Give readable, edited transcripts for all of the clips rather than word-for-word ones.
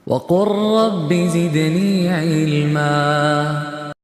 وقل رب زدني علما.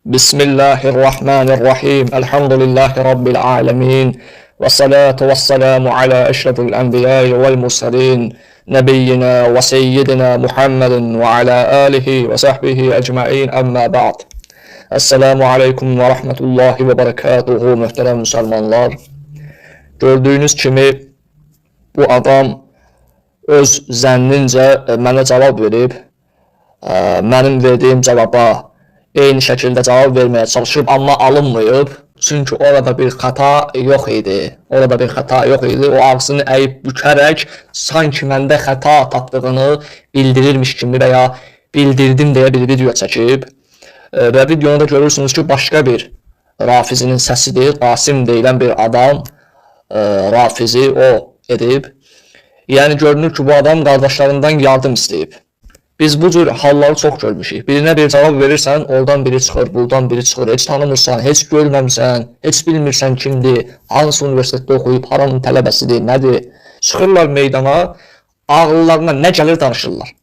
Bismillahirrahmanirrahim. Elhamdülillahi Rabbil alemin. Və salatu və selamu alə əşrəfil ənbiyai vəl mursalin. Nəbiyyina və seyyidina Muhammedin və alə alihi və səhbihi ecmain. Əmmə ba'd. Esselamu aleykum və rəhmətullahi və bərəkatuhu, mühtərəm müsəlmanlar. Gördüyünüz kimi bu adam öz zənnincə mənə cavab verib, mənim verdiyim cavaba eyni şəkildə cavab verməyə çalışıb, amma alınmayıb. Çünki orada bir xəta yox idi. Orada bir xəta yox idi. O ağzını əyib bükərək sanki məndə xəta tapdığını bildirirmiş kimi və ya bildirdim deyə bir video çəkib. Və videonu da görürsünüz ki, başqa bir rafizinin səsidir. Qasim deyilən bir adam rafizi o edib. Yəni görünür ki, bu adam qardaşlarından yardım istəyib. Biz bu cür halları çox görmüşük. Birinə bir cavab verirsən, oradan biri çıxır, buradan biri çıxır. Heç tanımırsan, heç görməmisən, heç bilmirsən kimdir, hansı universitetdə oxuyub, haranın tələbəsidir, nədir. Çıxırlar meydana, ağıllarına nə gəlir danışırlar.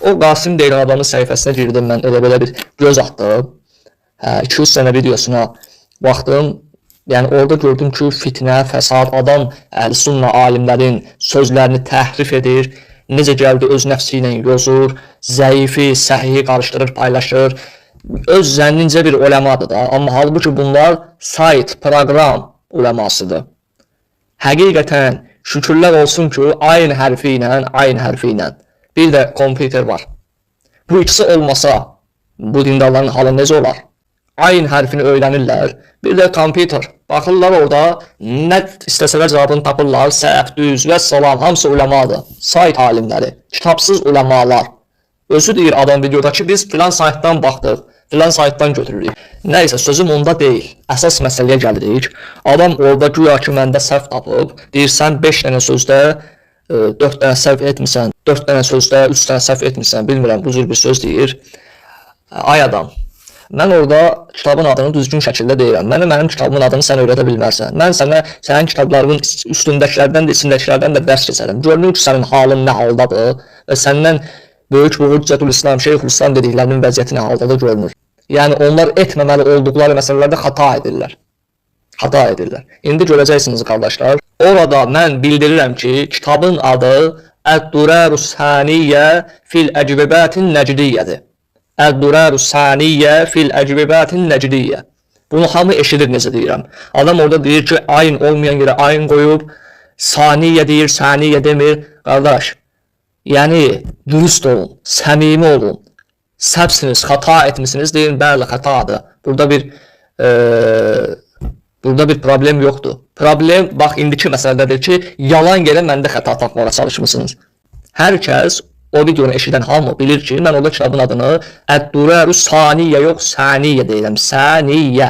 O Qasim deyilən adamın səhifəsinə girdim mən, elə belə bir göz atdım. Hə, 200 dənə videosuna baxdım. Yəni orada gördüm ki, fitnə, fəsad, adam əhl-i alimlərin sözlərini təhrif edir. Necə gəldi öz nəfsi ilə yozur, zəifi, səhihi qarışdırır, paylaşır. Öz zənnincə bir uləmadır da, amma halbuki bunlar sayt, proqram uləmasıdır. Həqiqətən şükürlər olsun ki, ayn hərfi ilə, ayn hərfi ilə bir də kompüter var. Bu ikisi olmasa bu dindarların halı necə olar? Ayn hərfini öyrənirlər. Bir də kompüter. Baxırlar orada nə istəsələr cavabını tapırlar. Səhv, düz və salam hamısı uləmadır. Sayt alimləri, kitabsız uləmalar. Özü deyir adam videoda ki, biz filan saytdan baxdıq, filan saytdan götürürük. Nəysə, sözüm onda deyil. Əsas məsələyə gəlirik. Adam orada güya ki, məndə səhv tapıb, deyir sən 5 dənə sözdə 4 dənə səhv etmisən, 4 dənə sözdə 3 dənə səhv etmisən, bilmirəm, bu cür bir söz deyir. Ay adam, mən orada kitabın adını düzgün şəkildə deyirəm. Mənə mənim kitabımın adını sən öyrədə bilməzsən. Mən sənə sənin kitablarının üstündəkilərdən də, içindəkilərdən də dərs keçərəm. Görünür ki, sənin halın nə haldadır və səndən böyük bu Hüccətül İslam, Şeyxülislam dediklərinin vəziyyəti nə haldadır görünür. Yəni onlar etməməli olduqları məsələlərdə xəta edirlər. Xəta edirlər. İndi görəcəksiniz qardaşlar. Orada mən bildirirəm ki, kitabın adı Əd-Durərus Saniyyə fil Əcvibətin Nəcdiyyədir. Əd-Durərus Saniyyə fil Əcvibətin Nəcdiyyə. Bunu hamı eşidir necə deyirəm. Adam orada deyir ki, ayn olmayan yerə ayn qoyub, saniyyə deyir, saniyyə demir. Qardaş, yəni dürüst olun, səmimi olun. Səhvsiniz, xəta etmisiniz, deyin bəli, xətadır. Burada bir problem yoxdur. Problem bax indiki məsələdədir ki, yalan yerə məndə xəta tapmağa çalışmısınız. Hər kəs o videonu eşidən hamı bilir ki, mən orada kitabın adını Əd-Durərus Saniyyə yox, Səniyyə deyirəm. Səniyyə.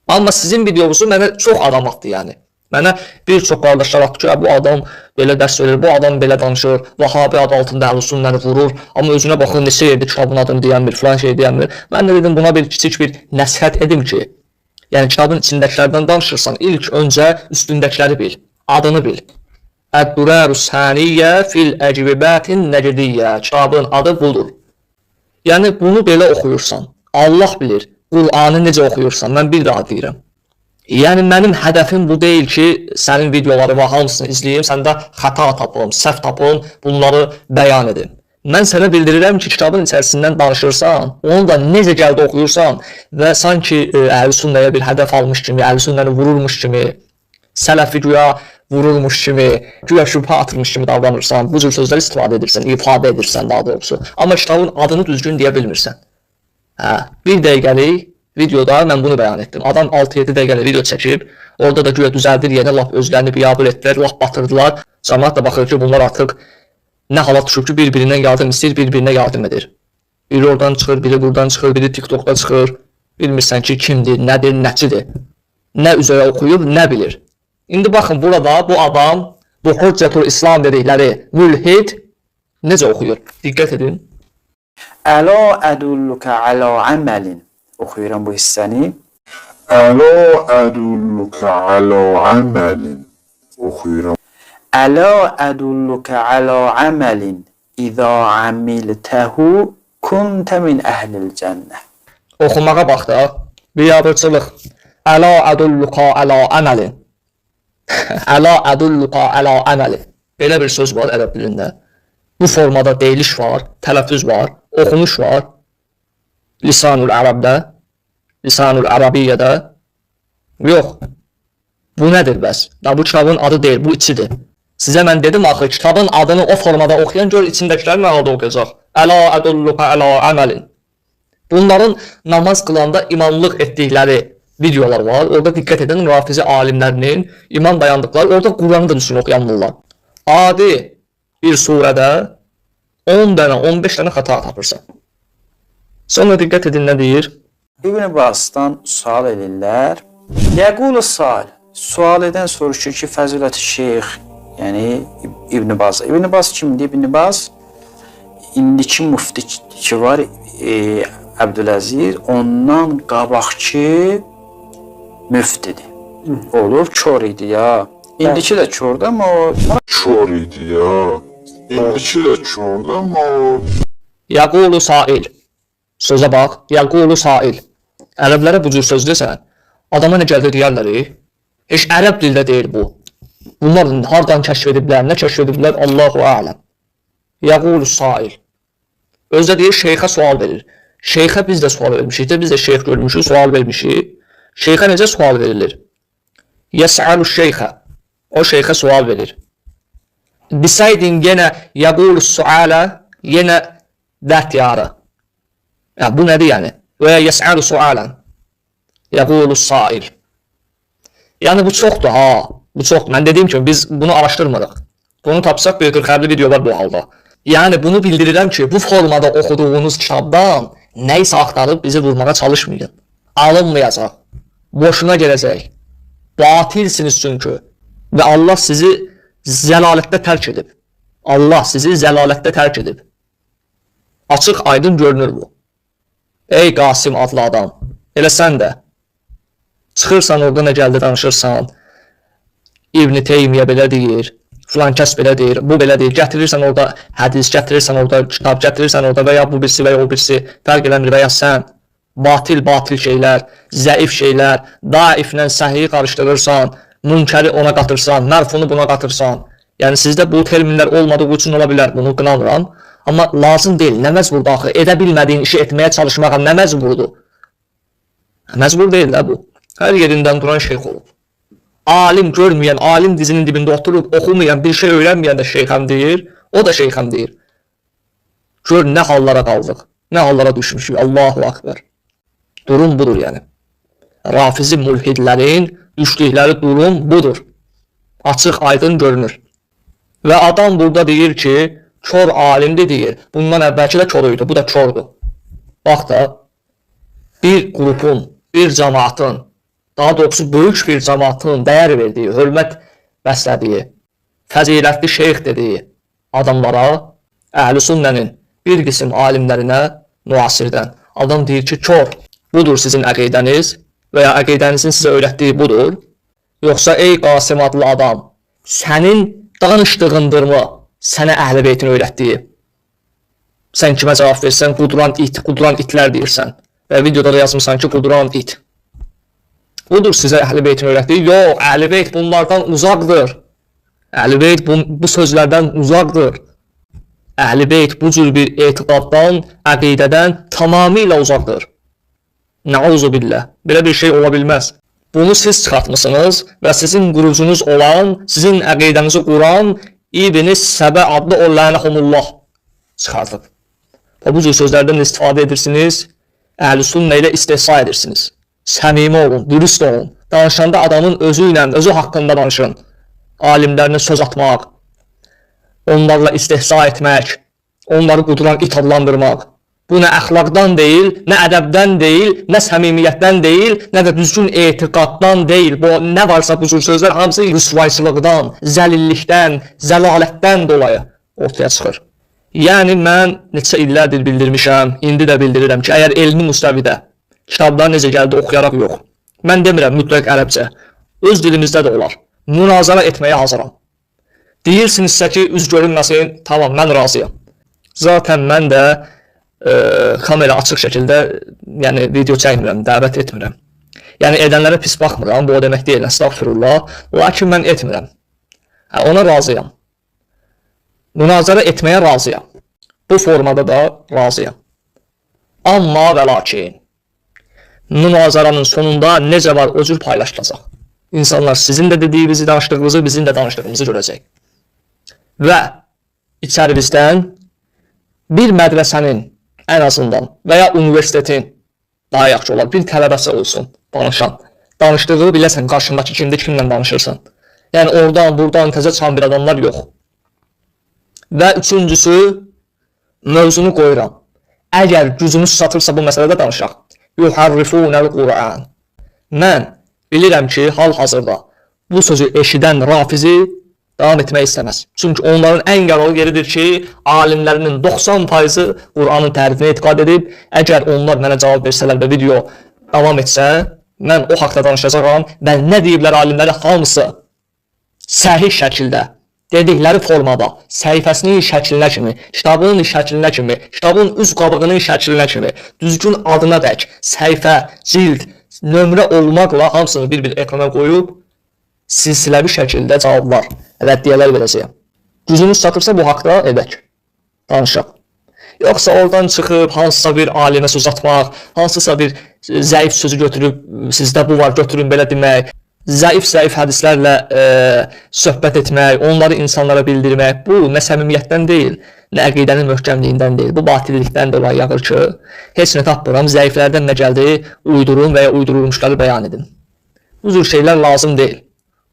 Amma sizin videonuzu mənə çox adam atdı yəni. Mənə bir çox qardaşlar atdı ki, bu adam belə dərs verir, bu adam belə danışır, Vahabi adı altında əhl-i sünnəni vurur, amma özünə baxın neçə yerdə kitabın adını deyənmir, filan şey deyənmir. Mən də dedim buna bir kiçik bir nəsihət edim ki, yəni kitabın içindəkilərdən danışırsan, ilk öncə üstündəkiləri bil, adını bil. Əd-Durərus Saniyyə fil Əcvibətin Nəcdiyyə. Kitabın adı budur. Yəni bunu belə oxuyursan, Allah bilir, Qur'anı necə oxuyursan, mən bir daha deyirəm. Yəni mənim hədəfim bu deyil ki, sənin videoları və hamısını izləyim, səndə xəta tapım, səhv tapım, bunları bəyan edim. Mən sənə bildirirəm ki, kitabın içərisindən danışırsan, onu da necə gəldi oxuyursan və sanki əhl-i sünnəyə bir hədəf almış kimi, əhl-i sünnəni vururmuş kimi, sələfi güya vururmuş kimi, güya şübhə atırmış kimi davranırsan, bu cür sözlər istifadə edirsən, ifadə edirsən daha doğrusu. Amma kitabın adını düzgün deyə bilmirsən. Hə, bir dəqiqəlik videoda mən bunu bəyan etdim. Adam 6-7 dəqiqəlik video çəkib, orada da güya düzəldir yerinə lap özlərini biabır etdilər, lap batırdılar. Cəmaət də baxır ki, bunlar artıq nə hala düşüb ki, bir-birindən yardım istəyir, bir-birinə yardım edir. Biri oradan çıxır, biri buradan çıxır, biri TikTokda çıxır. Bilmirsən ki, kimdir, nədir, nəçidir. Nə üzrə oxuyub, nə bilir. İndi baxın burada bu adam, bu Hüccətül İslam dedikləri mülhid necə oxuyur? Diqqət edin. Əla ədulluka alə əməlin. Oxuyuram bu hissəni. Əla ədulluka alə əməlin. Oxuyuram. Əla ədulluka alə əməlin. İzə amiltəhu kuntə min əhlil cənnə. Oxumağa bax da. Biabırçılıq. Əla ədulluka əla əməlin. Əla ədulluka əla əməlin. Belə bir söz var ərəb dilində. Bu formada deyiliş var, tələffüz var, oxunuş var. Lisanul Ərəbdə, Lisanul Ərəbiyyədə. Yox. Bu nədir bəs? Da bu kitabın adı deyil, bu içidir. Sizə mən dedim axı, kitabın adını o formada oxuyan gör içindəkilər nə halda oxuyacaq. Əla ədulluka əla əməlin. Bunların namaz qılanda imamlıq etdikləri videolar var. Orada diqqət edin, rafizi alimlərinin imam dayandıqları, orada Quranı da düzgün oxuyanmırlar. Adi bir surədə 10 dənə, 15 dənə xəta tapırsan. Sonra diqqət edin nə deyir? İbn Basdan sual edirlər. Yəqulu sual. Sual edən soruşur ki, fəzilət şeyx, yəni İbn Baz. İbn Baz kimdir? İbn Baz indiki mufti ki var, Əbdüləziz, ondan qabaqki müftidir. Olub, kor idi ya. İndiki də kordur, amma o Kor idi ya. İndiki də kordur, amma o Yaqulu sail. Sözə bax, yaqulu sail. Ərəblərə bu cür söz desən, adama nə gəldi deyərlər. Heç ərəb dildə deyil bu. Bunlar hardan kəşf ediblər, nə kəşf ediblər, Allahu ələm. Yaqulu sail. Özdə deyir, şeyxə sual verir. Şeyxə biz də sual vermişik də, biz də şeyx görmüşük, sual vermişik. Şeyxə necə sual verilir? Yəsəlu şeyxə. O şeyxə sual verir. Deseydin yenə yaqulu sualə, yenə that yarı. Ya bu nədir yəni? Və ya yəsəlu sualən. Yaqulu sail. Yəni bu çoxdur ha. Bu çox. Mən dediyim kimi biz bunu araşdırmırıq. Bunu tapsaq bir 40-50 video var bu halda. Yəni bunu bildirirəm ki, bu formada oxuduğunuz kitabdan nə isə axtarıb bizi vurmağa çalışmayın. Alınmayacaq. Boşuna gələcək. Batilsiniz çünki. Və Allah sizi zəlalətdə tərk edib. Allah sizi zəlalətdə tərk edib. Açıq aydın görünür bu. Ey Qasım adlı adam, elə sən də çıxırsan orada nə gəldi danışırsan. İbn Teymiyyə belə deyir, filan kəs belə deyir, bu belə deyir. Gətirirsən orada hədis, gətirirsən orada kitab, gətirirsən orada və ya bu birisi və ya o birisi fərq eləmir və ya sən batil şeylər, zəif şeylər, daiflə səhihi qarışdırırsan, münkəri ona qatırsan, mərfunu buna qatırsan. Yəni sizdə bu terminlər olmadığı üçün ola bilər, bunu qınamıram. Amma lazım deyil, nə məcburdur axı, edə bilmədiyin işi etməyə çalışmağa nə məcburdur? Məcbur deyil də bu. Hər yerindən duran şeyx olub. Alim görməyən, alim dizinin dibində oturub, oxumayan, bir şey öyrənməyən də şeyxəm deyir, o da şeyxəm deyir. Gör nə hallara qaldıq, nə hallara düşmüşük, Allahu Akbar. Durum budur yəni. Rafizi mülhidlərin düşdükləri durum budur. Açıq, aydın görünür. Və adam burada deyir ki, kor alimdir deyir. Bundan əvvəlki də kor idi, bu da kordur. Bax da, bir qrupun, bir cəmaatın, daha doğrusu böyük bir cəmaatın dəyər verdiyi, hörmət bəslədiyi, fəzilətli şeyx dediyi adamlara, Əhl-i Sünnənin bir qism alimlərinə müasirdən adam deyir ki, kor, budur sizin əqidəniz və ya əqidənizin sizə öyrətdiyi budur. Yoxsa ey Qasım adlı adam, sənin danışdığındırmı sənə Əhl-i Beytin öyrətdiyi? Sən kimə cavab versən, quduran it, quduran itlər deyirsən. Və videoda da yazmısan ki, quduran it. Budur sizə Əhl-i Beytin öyrətdiyi. Yox, Əhl-i Beyt bunlardan uzaqdır. Əhl-i Beyt bu sözlərdən uzaqdır. Əhl-i Beyt bu cür bir etiqaddan, əqidədən tamamilə uzaqdır. Nauzu billah. Belə bir şey ola bilməz. Bunu siz çıxartmısınız və sizin qurucunuz olan, sizin əqidənizi quran İbn-i Səbə adlı o lənəhumullah çıxardıb. Və bu cür sözlərdən istifadə edirsiniz, Əhl-i Sünnə ilə istehza edirsiniz. Səmimi olun, dürüst olun. Danışanda adamın özü ilə, özü haqqında danışın. Alimlərinə söz atmaq, onlarla istehza etmək, onları quduran it adlandırmaq. Bu nə əxlaqdan deyil, nə ədəbdən deyil, nə səmimiyyətdən deyil, nə də düzgün etiqaddan deyil. Bu nə varsa bu cür sözlər hamısı rüsvayçılıqdan, zəlillikdən, zəlalətdən dolayı ortaya çıxır. Yəni mən neçə illərdir bildirmişəm, indi də bildirirəm ki, əgər elmi müstəvidə kitablar necə gəldi oxuyaraq yox. Mən demirəm mütləq ərəbcə. Öz dilimizdə də olar. Münazara etməyə hazıram. Deyirsinizsə ki, üz görünməsin, tamam, mən razıyam. Zaten mən də kamera açıq şəkildə, yəni video çəkmirəm, dəvət etmirəm. Yəni edənlərə pis baxmıram, bu o demək deyil, əstəğfirullah. Lakin mən etmirəm. Hə, ona razıyam. Münazara etməyə razıyam. Bu formada da razıyam. Amma və lakin münazaranın sonunda necə var o cür paylaşılacaq. İnsanlar sizin də dediyinizi, danışdığınızı, bizim də danışdığımızı görəcək. Və içərimizdən bir mədrəsənin ən azından və ya universitetin daha yaxşı olar, bir tələbəsi olsun danışan. Danışdığı biləsən qarşındakı kimdir, kimlə danışırsan. Yəni oradan, buradan təzə çıxan bir adamlar yox. Və üçüncüsü, mövzunu qoyuram. Əgər gücümüz çatırsa bu məsələdə danışaq. Yuharrifunəl Qur'an. Mən bilirəm ki, hal-hazırda bu sözü eşidən rafizi davam etmək istəməz. Çünki onların ən qaralı yeridir ki, alimlərinin 90%-i Qur'anın tərifinə etiqad edib. Əgər onlar mənə cavab versələr və video davam etsə, mən o haqda danışacağam və nə deyiblər alimləri hamısı səhih şəkildə, dedikləri formada, səhifəsinin şəklinə kimi, kitabının şəklinə kimi, kitabın üz qabığının şəklinə kimi, düzgün adına dək, səhifə, cild, nömrə olmaqla hamısını bir-bir ekrana qoyub silsiləvi şəkildə cavablar, rəddiyələr verəcəyəm. Gücünüz çatırsa bu haqda edək, danışaq. Yoxsa oradan çıxıb hansısa bir alimə söz atmaq, hansısa bir zəif sözü götürüb sizdə bu var, götürün belə demək, zəif-zəif hədislərlə söhbət etmək, onları insanlara bildirmək, bu nə səmimiyyətdən deyil, nə əqidənin möhkəmliyindən deyil. Bu batillikdən dolayı yağır ki, heç nə tapmıram, zəiflərdən nə gəldi, uydurun və ya uydurulmuşları bəyan edin. Bu cür şeylər lazım deyil.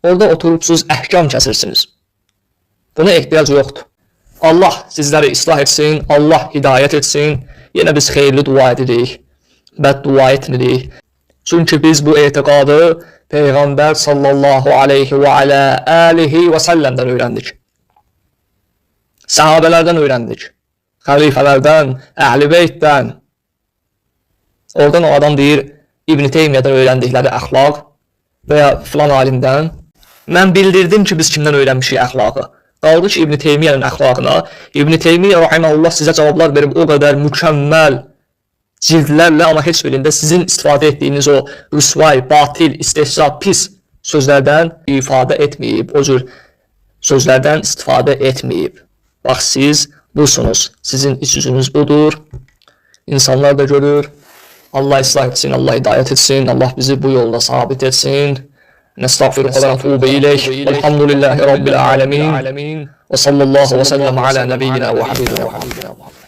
Orada oturubsuz əhkam kəsirsiniz. Buna ehtiyac yoxdur. Allah sizləri islah etsin, Allah hidayət etsin. Yenə biz xeyirli dua edirik, bəddua etmirik. Çünki biz bu etiqadı Peyğəmbər sallallahu aleyhi və alə alihi və səlləmdən öyrəndik. Səhabələrdən öyrəndik. Xəlifələrdən, Əhl-i Beytdən. Oradan o adam deyir, İbn Teymiyyədən öyrəndikləri əxlaq və ya filan alimdən. Mən bildirdim ki, biz kimdən öyrənmişik əxlaqı. Qaldı ki, İbn Teymiyyənin əxlaqına. İbn Teymiyyə rahimehullah sizə cavablar verib o qədər mükəmməl cildlərlə, amma heç birində sizin istifadə etdiyiniz o rüsvay, batil, istehza, pis sözlərdən ifadə etməyib. O cür sözlərdən istifadə etməyib. Bax siz busunuz. Sizin iç yüzünüz budur. İnsanlar da görür. Allah islah etsin, Allah hidayət etsin, Allah bizi bu yolda sabit etsin. Nestağfiruhu və nətubu ileyh. Velhamdülillahi Rabbil alemin. Və sallallahu və səlləm alə nəbiyyina və habibina Muhammed.